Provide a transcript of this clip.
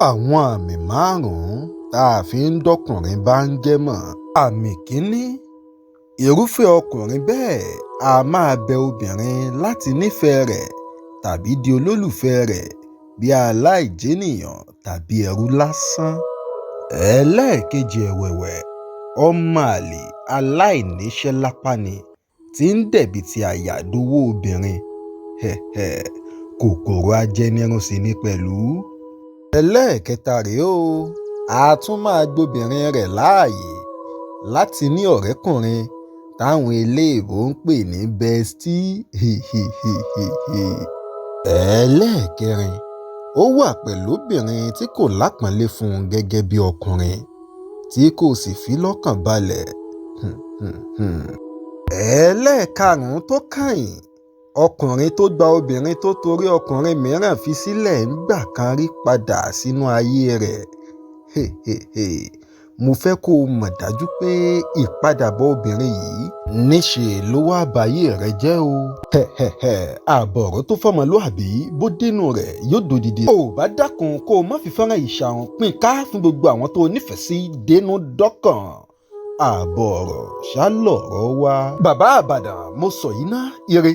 Àwọn àmì márùn-ún tá a fi ń dọ́kùnrin báńgẹ́ mọ̀. Àmì kìíní, irúfẹ́ ọkùnrin bẹ́ẹ̀ á máa bẹ obìnrin láti nífẹ̀ẹ́ rẹ̀ tàbí di olólùfẹ́ rẹ̀ bí aláìjènìyàn tàbí ẹrú lásán. Ẹlẹ́ẹ̀kejì ẹ̀wẹ̀wẹ̀, ọmọ àlè aláìníṣẹ́ lápá ni tí ń dẹ̀bìtì àyà dọwọ́ obìnrin, kòkòrò ajẹnirun sì ni pẹ̀lú. Ẹlẹ́ẹ̀kẹta rèé o, á tún máa gbobìnrin rẹ̀ láàyè láti ní ọ̀rẹ́kùnrin táwọn eléèbó ń pè ní bestie. Ẹlẹ́ẹ̀kẹrin, ó wà pẹ̀lú obìnrin tí kò lápọ́nlé fún un gẹ́gẹ́ bí ọkùnrin tí kò sì fi lọ́kàn balẹ̀. Ẹlẹ́ẹ̀karùn-ún tó kàn-ín, ọkùnrin tó gba obìnrin tó torí ọkùnrin mìíràn fi sílẹ̀ ńgbà kan rí padà sínú ayé rẹ̀. Mo fẹ́ kó o mọ̀ dájú pé ìpadàbọ̀ obìnrin yìí níṣẹ́ ló wáá bayé rẹ̀ jẹ́ o. Ààbọ̀ ọ̀rọ̀ tó fọmọlúàbí bó dénú rẹ̀ yóò dodidi. Ò bá dákun kó o má fi fọ́nrán ìṣàrùn pín ká fún gbogbo àwọn tó nífẹ̀ẹ́ sí dénú dọ́kàn. Ààbọ̀ ọ̀rọ̀ ṣá lọ̀rọ̀ wá. Bàbá Ìbàdàn, mo sọ yìí ná, ire.